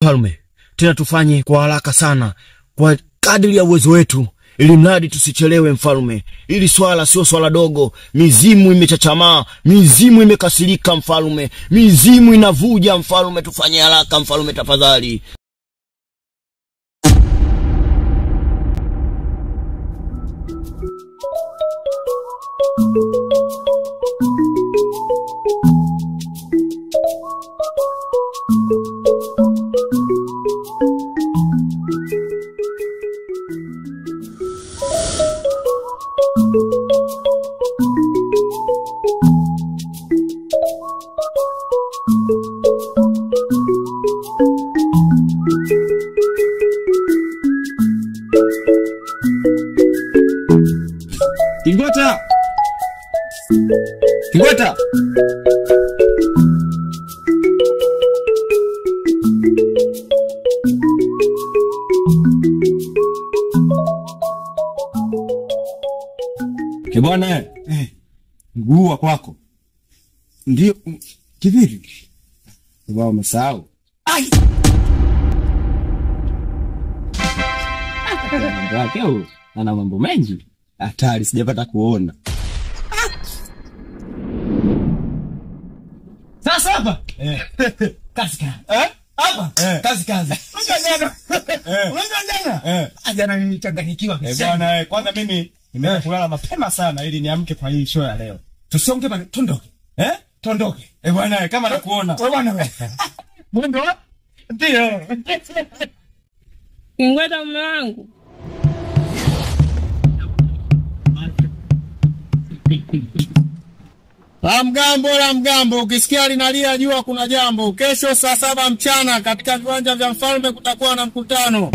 Mfalme, tena tufanye kwa haraka sana, kwa kadri ya uwezo wetu, ili mradi tusichelewe mfalme. Ili swala sio swala dogo. Mizimu imechachamaa, mizimu imekasirika mfalme, mizimu inavuja mfalme. Tufanye haraka mfalme tafadhali. Kingweta! Kingweta! Bwana, mguu wa kwako. Ndio, kivipi? Wao umesahau. Ai! Mambo yake huyu, ana mambo mengi. Hatari, sijapata kuona. Sasa hapa. Kazi kazi. Hapa. Kazi kazi. Unajua jana. Unajua jana? Jana nilichanganyikiwa. Bwana, kwanza mimi nimeenda kulala mapema sana ili niamke kwa hii show ya leo. Tusonge bana, tondoke. Tondoke. Bwana, kama nakuona. Wewe bwana wewe. Mwendo? Ndio. Kingweta mume wangu. La mgambo, la mgambo, ukisikia linalia jua kuna jambo. Kesho saa 7 mchana katika viwanja vya mfalme kutakuwa na mkutano.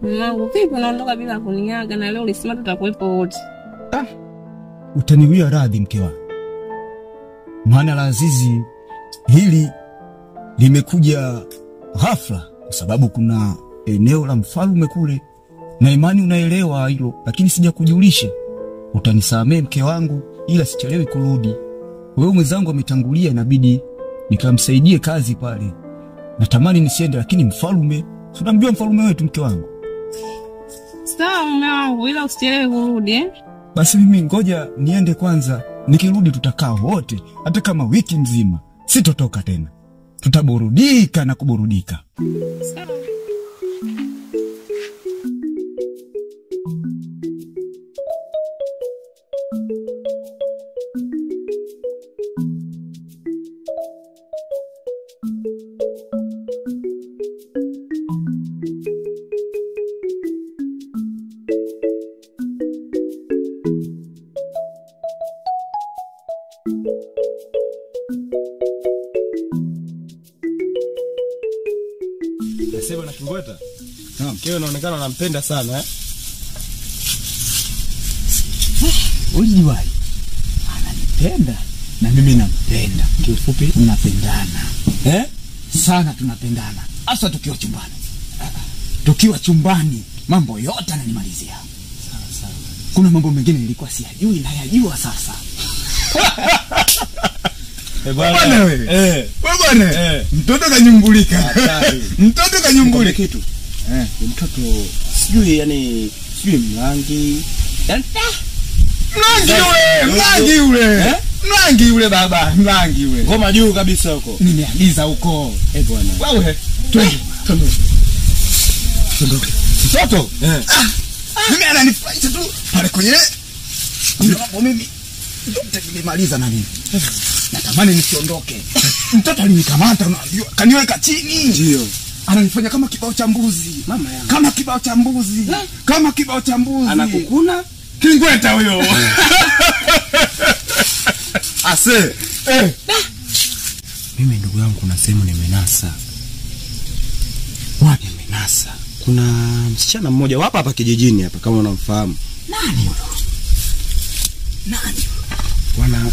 Mungu, vipi unaondoka bila kuniaga na leo ulisema tutakuwepo wote? Ah, utaniwia radhi mke wangu. Maana la Azizi hili limekuja ghafla kwa sababu kuna eneo la mfalme kule, na imani unaelewa hilo, lakini sijakujulisha. Utanisamee mke wangu, ila sichelewi kurudi. Wewe mwenzangu ametangulia, inabidi nikamsaidie kazi pale. Natamani nisiende, lakini mfalme, tunamjua mfalme wetu mke wangu. Sawa mume wangu, ila usichelewe kurudi eh? Basi mimi ngoja niende kwanza, nikirudi tutakaa wote, hata kama wiki mzima. Sitotoka tena. Tutaburudika na kuburudika. Sawa. Sema na Kingweta. Naam, kile unaonekana unampenda sana eh? Ulijiwahi. Ananipenda na mimi nampenda. Kiufupi tunapendana. Sana tunapendana. Hasa tukiwa chumbani. Tukiwa chumbani mambo yote ananimalizia. Sawa sawa. Kuna mambo mengine nilikuwa siyajui na yajua sasa. Bwana wewe. Wewe bwana. Mtoto kanyumbulika. Mtoto kanyumbulika kitu. Mtoto sijui yani sijui mlangi. Yaani mlangi yule, mlangi yule. Mlangi yule baba, mlangi yule. Ngoma juu kabisa huko. Nimeagiza huko. Bwana. Wewe, twende. Twende. Mtoto? Mimi ananifurahisha tu pale kwenye. Mambo mimi yote nilimaliza na mimi. Natamani nisiondoke. Mtoto alinikamata unajua, kaniweka chini. Ndio. Ananifanya kama kibao cha mbuzi. Mama yangu. Kama kibao cha mbuzi. Kama kibao cha mbuzi. Anakukuna? Kingweta huyo. Ase. Mimi ndugu yangu kuna sehemu nimenasa. Wapi nimenasa? Kuna msichana mmoja hapa hapa kijijini hapa kama unamfahamu. Nani huyo? Nani? Bwana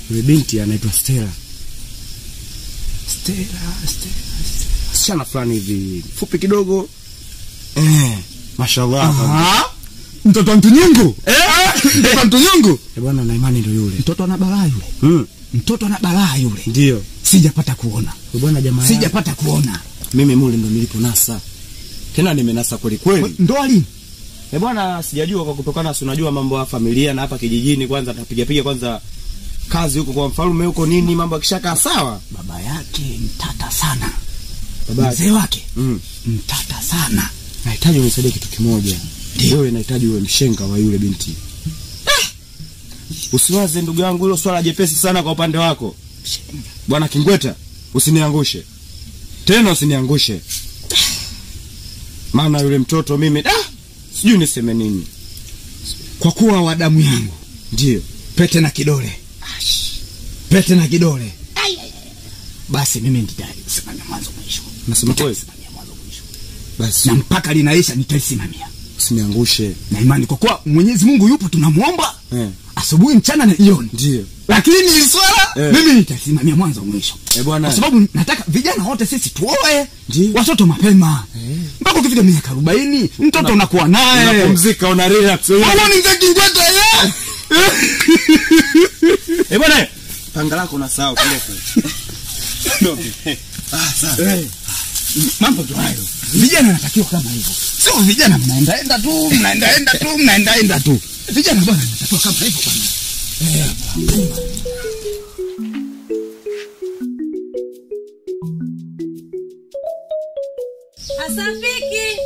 yule binti anaitwa Stella. Stella. Msichana fulani hivi, fupi kidogo. Mashallah. Mtoto wa Mtunyungu. Mtoto wa Mtunyungu. Eh bwana, na imani ndio yule. Mtoto ana balaa yule. Mtoto ana balaa yule. Ndio. Sijapata kuona. Bwana jamaa. Sijapata kuona. Mimi mule ndo niliponasa. Tena nimenasa kweli kweli. Ndoa lini? Eh bwana, sijajua kwa kutokana, si unajua mambo ya familia na hapa kijijini, kwanza tapiga piga kwanza kazi huko kwa mfalme huko nini, mambo yakishakaa sawa. Baba yake mtata sana. Baba mzee wake mtata sana. Nahitaji unisaidie kitu kimoja. Wewe nahitaji uwe mshenga wa yule binti. Usiwaze ndugu yangu, hilo swala jepesi sana kwa upande wako. Bwana Kingweta, usiniangushe. Tena usiniangushe. Maana yule mtoto mimi sijui niseme nini. Kwa kuwa wa damu yangu. Ndio. Pete na kidole. Pete na kidole. Basi mimi nitaisimamia mwanzo mwisho. Nasema kweli. Nitaisimamia mwanzo mwisho. Basi. Na mpaka linaisha nitaisimamia. Usiniangushe. Na imani kwa kuwa Mwenyezi Mungu yupo, tunamuomba. Asubuhi, mchana na jioni. Ndio. Lakini hili swala mimi nitaisimamia mwanzo mwisho. Bwana. Kwa sababu nataka vijana wote sisi tuoe watoto mapema. Mpaka ukifika miaka 40 mtoto unakuwa naye. Unapumzika, una relax. Hapo ni mzee Kingweta yeye. Eh bwana, panga lako unasahau kile. Sawa. Mambo tu hayo. Vijana wanatakiwa kama hivyo. Sio vijana mnaendaenda tu, mnaendaenda tu, mnaendaenda tu. Vijana bwana wanatakiwa kama hivyo bwana. Asafiki.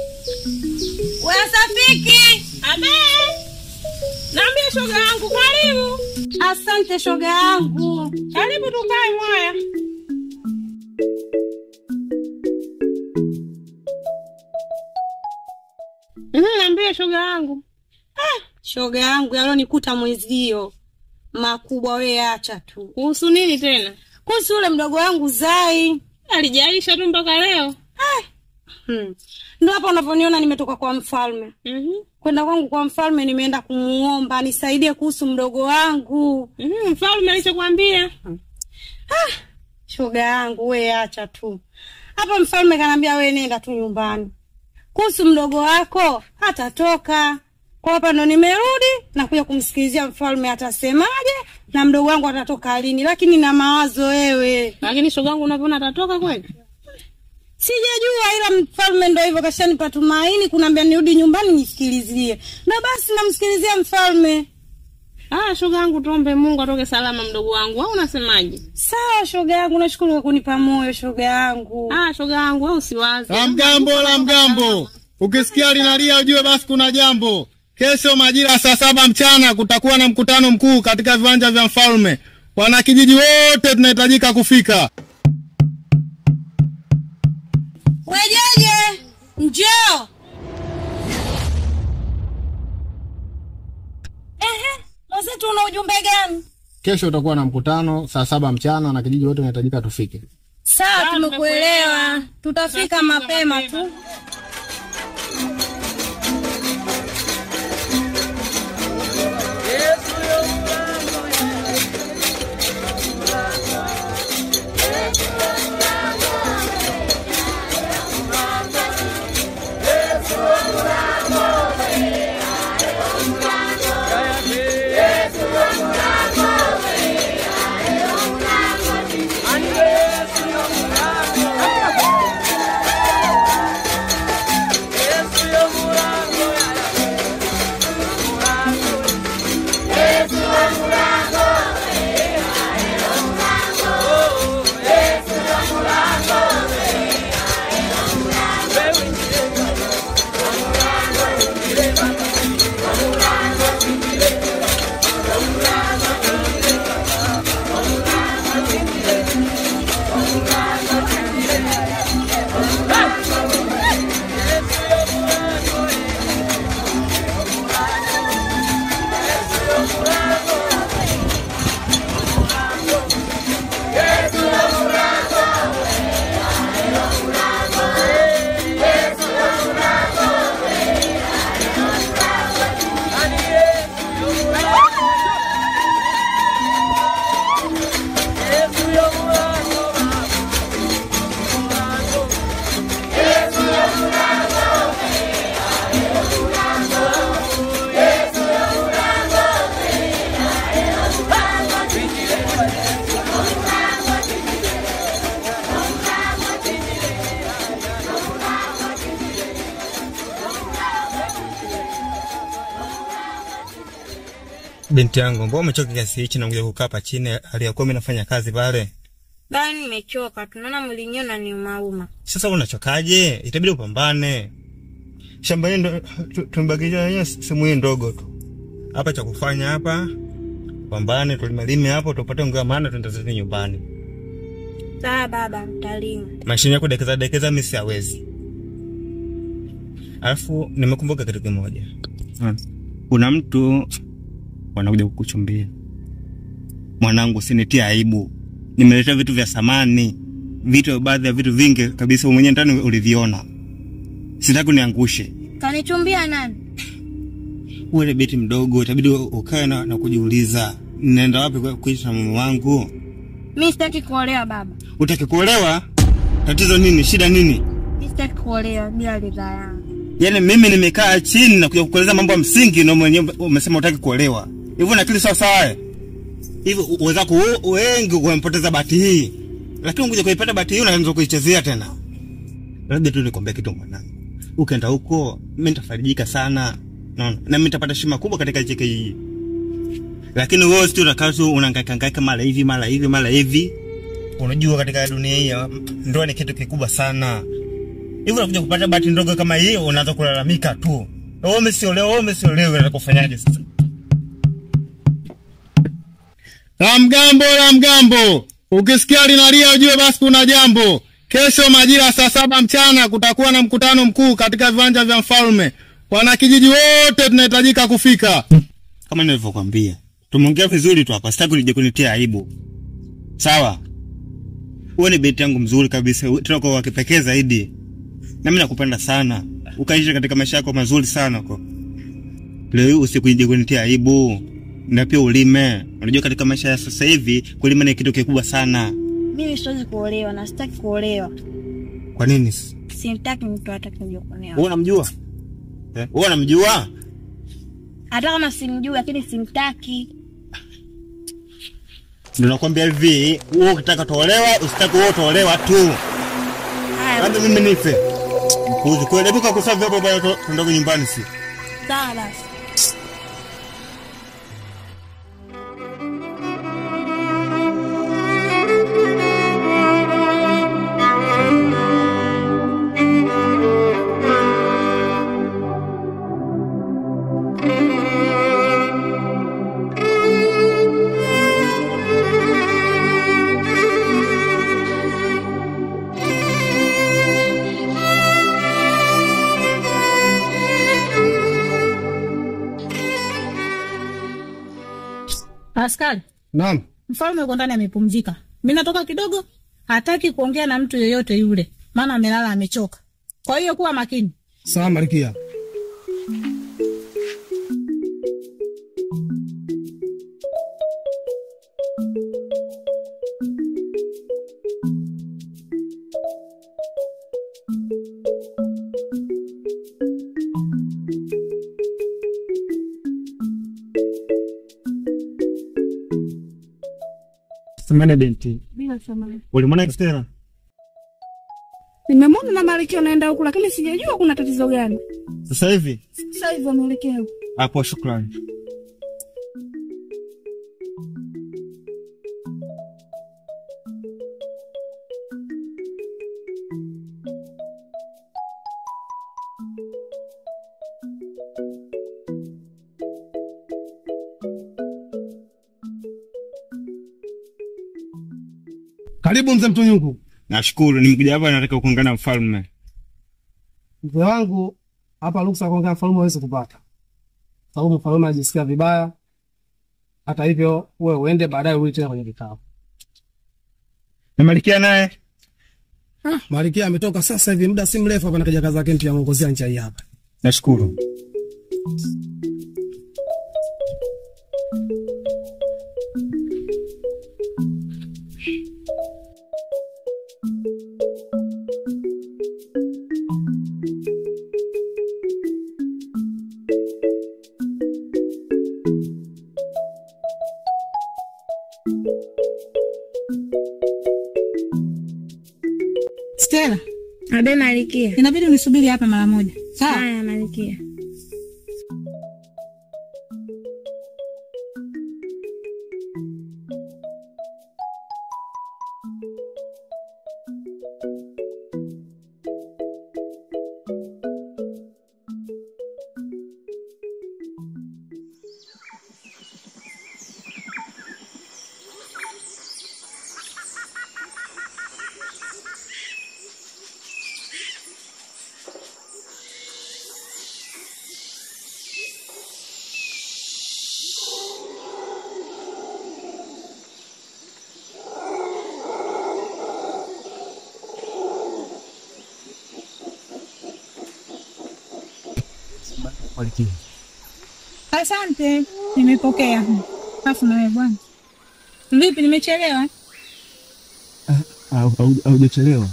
We Asafiki. Abe. Naambia shoga yangu karibu. Asante shoga yangu. Karibu tukae mwaya. Naambia shoga yangu. Shoga yangu yalonikuta mwezio makubwa, we acha tu. Kuhusu nini tena? Kuhusu yule mdogo wangu Zai. Alijaisha tu mpaka leo. Ndio hapo unaponiona nimetoka kwa mfalme. Kwenda kwangu kwa mfalme nimeenda kumuomba nisaidie kuhusu mdogo wangu. Mfalme alichokuambia? Shoga yangu we acha tu. Hapo mfalme kanambia we nenda tu nyumbani. Kuhusu mdogo wako hatatoka. Kwa hapa ndo nimerudi na kuja kumsikilizia mfalme atasemaje na mdogo wangu atatoka lini, lakini na mawazo wewe. Lakini shoga yangu unapoona atatoka kweli? Sijajua, ila mfalme ndo hivyo kashanipa tumaini, kunambia nirudi nyumbani nisikilizie. Na basi namsikilizia mfalme. Shoga yangu tuombe Mungu atoke salama mdogo wangu. Au unasemaje? Sawa shoga yangu, nashukuru kwa kunipa moyo shoga yangu. Shoga yangu wewe usiwaze. La mgambo, la mgambo. Ukisikia linalia ujue basi kuna jambo. Kesho majira saa 7 mchana kutakuwa na mkutano mkuu katika viwanja vya mfalme. Wanakijiji wote tunahitajika kufika. Wejeje, njoo. Mwenzetu una ujumbe gani? Kesho utakuwa na mkutano saa 7 mchana na kijiji wote tunahitajika tufike. Sawa, tumekuelewa. Tutafika mapema tu. Binti yangu, mbona umechoka kiasi hichi na unakuja kukaa hapa chini aliyakuwa mimi nafanya kazi pale? Baba, nimechoka. Tunaona mwili wenyewe unaniumauma. Sasa unachokaje? Itabidi upambane. Shamba hili ndo tumebakisha wenyewe sehemu hii ndogo tu. Hapa cha kufanya hapa, pambane tulimalime hapo tupate unga, maana tuende zetu nyumbani. Sawa baba, nitalima. Mashine yako dekeza dekeza mimi siwezi. Alafu nimekumbuka kitu kimoja. Kuna mtu wanakuja kukuchumbia. Mwanangu, usinitie aibu. Nimeleta vitu vya samani, vitu baadhi ya vitu vingi kabisa mwenyewe ndani uliviona. Sitaki uniangushe. Kanichumbia nani? Wewe binti mdogo, itabidi ukae na kujiuliza, ninaenda wapi kuishi na mume wangu? Mimi sitaki kuolewa baba. Utaki kuolewa? Tatizo nini? Shida nini? Mimi sitaki kuolewa bila ridhaa yangu. Yaani mimi nimekaa chini na kuja kukueleza mambo ya msingi na mwenyewe umesema utaki kuolewa. Hivyo na akili sawa sawa. Hivyo wenzako wengi wamepoteza bahati hii. Lakini ungekuja kuipata bahati hii unaanza kuichezea tena. Labda tu nikwambie kitu mwanangu. Ukaenda huko mimi nitafarijika sana. Naona na mimi nitapata heshima kubwa katika hichi kijiji. Lakini wewe sio unakaa tu unahangaika hangaika mara hivi mara hivi mara hivi. Unajua katika dunia hii ndoa ni kitu kikubwa sana. Hivyo unakuja kupata bahati ndogo kama hii unaanza kulalamika tu. Wewe umesiolewa, wewe umesiolewa, unataka kufanyaje sasa? La mgambo, la mgambo. Ukisikia linalia ujue basi kuna jambo. Kesho majira saa 7 mchana kutakuwa na mkutano mkuu katika viwanja vya mfalme. Wanakijiji wote tunahitajika kufika. Kama nilivyokuambia, tumeongea vizuri tu hapa, sitaki nije kunitia aibu. Sawa? Wewe ni binti yangu mzuri kabisa, tena kwa kipekee zaidi. Na mimi nakupenda sana. Ukaishi katika maisha yako mazuri sana huko. Leo usikuje kunitia aibu. Na pia ulime. Unajua katika maisha ya sasa hivi kulima ni kitu kikubwa sana. Mimi siwezi kuolewa na sitaki kuolewa. Kwa nini? Sitaki mtu atakayejua kunioa. Wewe unamjua? Eh? Wewe unamjua? Hata kama simjui lakini simtaki. Ndio nakwambia hivi, wewe ukitaka kuolewa, usitaki wewe kuolewa tu. Hata mimi nife. Mpuzi kweli, hebu kakusafi hapo bwana, tuondoke nyumbani si. Sawa basi. Askari. Naam. Mfalme yuko ndani amepumzika. Mimi natoka kidogo, hataki kuongea na mtu yeyote yule, maana amelala amechoka. Kwa hiyo kuwa makini. Sawa Malkia. Samahani binti. Bila samahani. Ulimwona Stella? Nimemwona na Malkia anaenda huku lakini sijajua kuna tatizo gani. Sasa hivi? Sasa hivi ameelekea huko. Hapo shukrani. Karibu mzee Mtunyungu. Nashukuru, nimekuja hapa nataka kuongea na mfalme. Mzee wangu, hapa ruksa kuongea mfalme hawezi kupata. Sababu mfalme anajisikia vibaya. Hata hivyo wewe uende baadaye urudi tena kwenye kikao. Na Malkia naye? Malkia ametoka sasa hivi muda si mrefu hapa na kaja kazi zake mpya muongozea nchi hii hapa. Nashukuru. Stella. Abe Malkia. Inabidi unisubiri hapa mara moja. Sawa? Haya Malkia. Malkia. Asante, nimepokea. Afu na wewe bwana. Vipi, nimechelewa? Haujachelewa.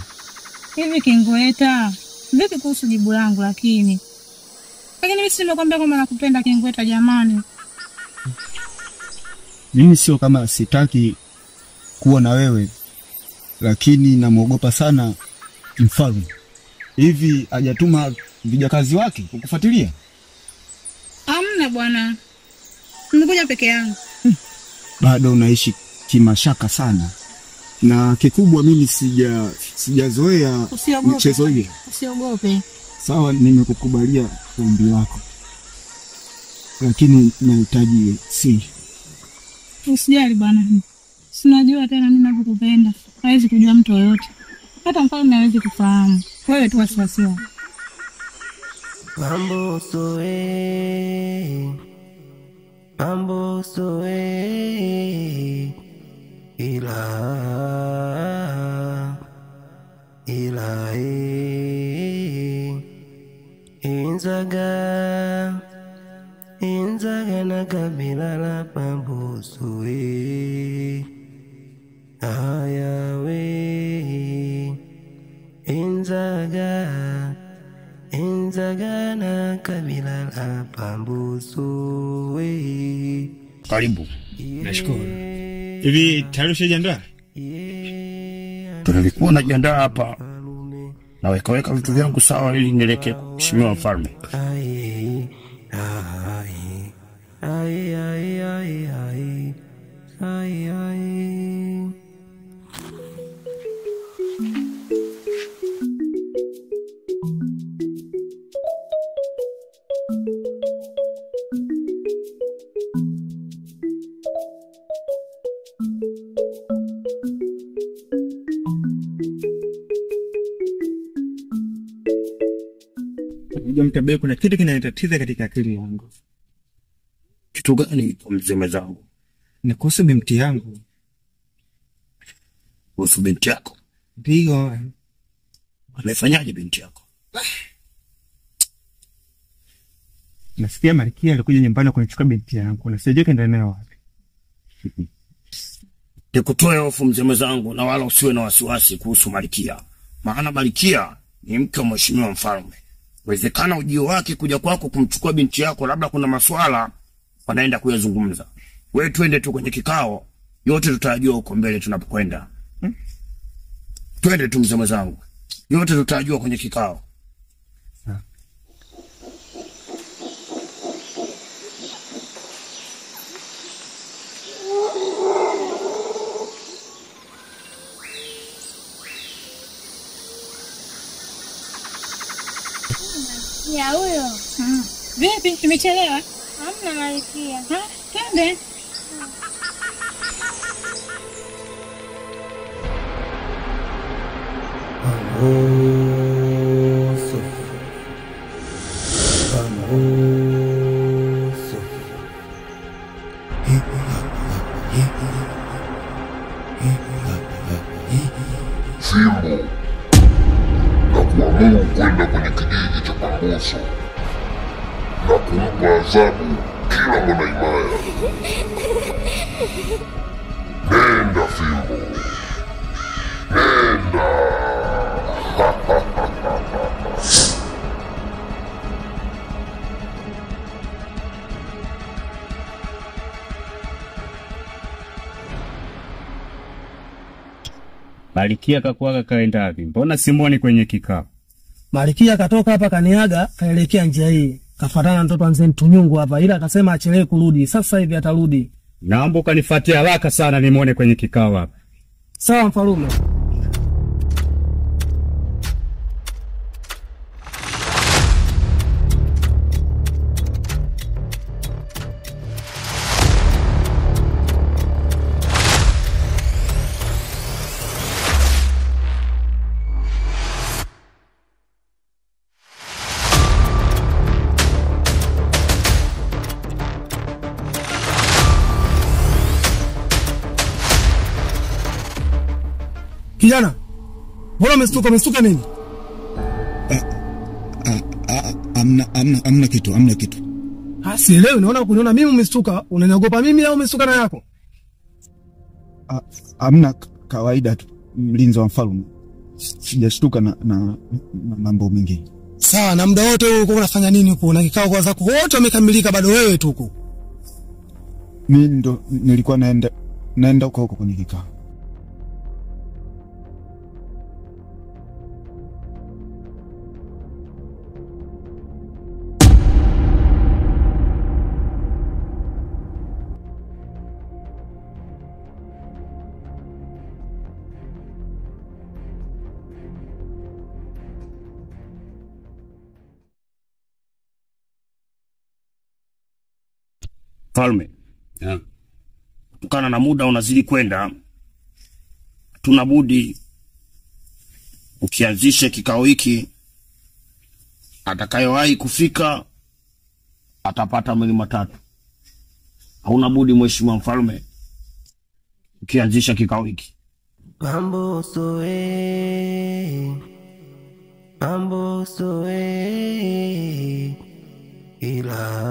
Hivi Kingweta, vipi kuhusu jibu langu lakini? Lakini mimi si nimekwambia kwamba nakupenda Kingweta jamani. Mimi sio kama sitaki kuwa na wewe, lakini namuogopa sana mfalme. Hivi hajatuma vijakazi wake kukufuatilia? Hamna bwana. Nimekuja peke yangu. Bado unaishi kimashaka sana. Na kikubwa mimi sijazoea mchezo hii. Usiogope. Sawa, nimekukubalia ombi lako. Lakini nahitaji siri. Usijali bwana. Sinajua tena mimi nakukupenda. Hawezi kujua mtu yoyote. Hata mfalme hawezi kufahamu. Wewe tu wasiwasi wako. Mambo soe, mambo soe, ila ila inzaga inzaga na kabila la mambo soe, ayawe inzaga inzaga na kabila la pambusuwe. Karibu. Nashukuru. Hivi tayari ushajiandaa? Tulikuwa najiandaa hapa. Naweka vitu vyangu sawa ili nielekee kwa Mheshimiwa Mfalme. Ai ai ai ai ai ai ai ai. Mtabe, kuna kitu kinanitatiza katika akili yangu. Kitu gani mzee mwenzangu? Ni kuhusu binti yangu. Kuhusu binti yako? Ndio. Amefanyaje binti yako? Nasikia Malkia alikuja nyumbani kunichukua binti yangu na sijui kaenda nayo wapi. Nikutoe hofu mzee mwenzangu, na wala usiwe na wasiwasi kuhusu Malkia. Maana Malkia ni mke wa Mheshimiwa Mfalme. Wezekana ujio wake kuja kwako kumchukua binti yako, labda kuna masuala wanaenda kuyazungumza. Wewe twende tu kwenye kikao, yote tutajua huko mbele tunapokwenda. Twende tu mzee mwenzangu. Yote tutajua kwenye kikao. Ya huyo. Vipi, tumechelewa? Hamna Malkia. Twende. Pambuso. Pambuso. Fimbo na kuamuru kwenda kwenye kijiji cha Pambuso na kumpa adhabu kila mwanaimaya. Nenda Fimbo, nenda. Malkia kakuaga kaenda wapi? Mbona simuoni kwenye kikao? Malkia katoka hapa kaniaga, kaelekea njia hii. Kafuatana na mtoto wa mzee Mtunyungu hapa, ila akasema achelewe kurudi. Sasa hivi atarudi. Naomba ukanifuatie haraka sana nimuone kwenye kikao hapa. Sawa mfalume. Kijana, mbona umestuka? Umestuka nini? Amna kitu, amna kitu. Sielewi, naona kuniona mimi umestuka, unaniogopa mimi au umestuka na yako? Amna, kawaida tu, mlinzi wa mfalme. Sijashtuka na mambo mengine. Sawa, na muda wote huko unafanya nini huko? Na kikao kwa zako wote wamekamilika, bado wewe tu huko. Mimi ndo nilikuwa naenda huko huko kwenye kikao. Mfalme, kutokana na muda unazidi kwenda, tunabudi ukianzishe kikao hiki. Atakayewahi kufika atapata mawili matatu. Hauna budi mheshimiwa mfalme ukianzisha kikao hiki. Pamboso Pamboso ila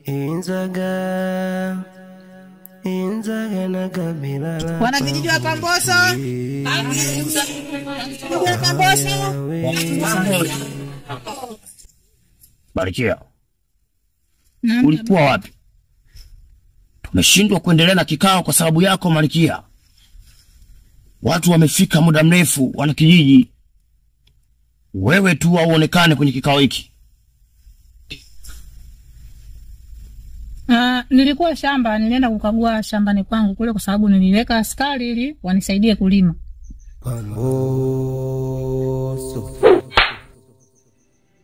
inzaga inzaga na kabila la wanakijiji wa Pamboso. Pamboso. Barikia, ulikuwa wapi? Tumeshindwa kuendelea na kikao kwa sababu yako Malkia. Watu wamefika muda mrefu wanakijiji, wewe tu hauonekane kwenye kikao hiki. Nilikuwa shamba, nilienda kukagua shambani kwangu kule kwa sababu niliweka askari ili wanisaidie kulima. Pamboso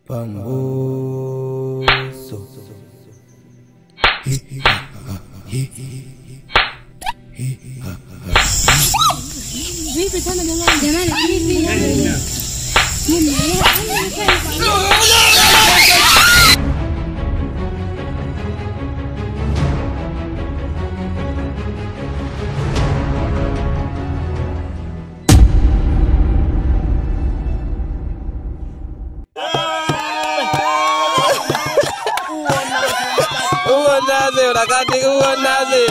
Pamboso Vipi tena jamani? Jamani vipi? Uonaze, unakati uonaze.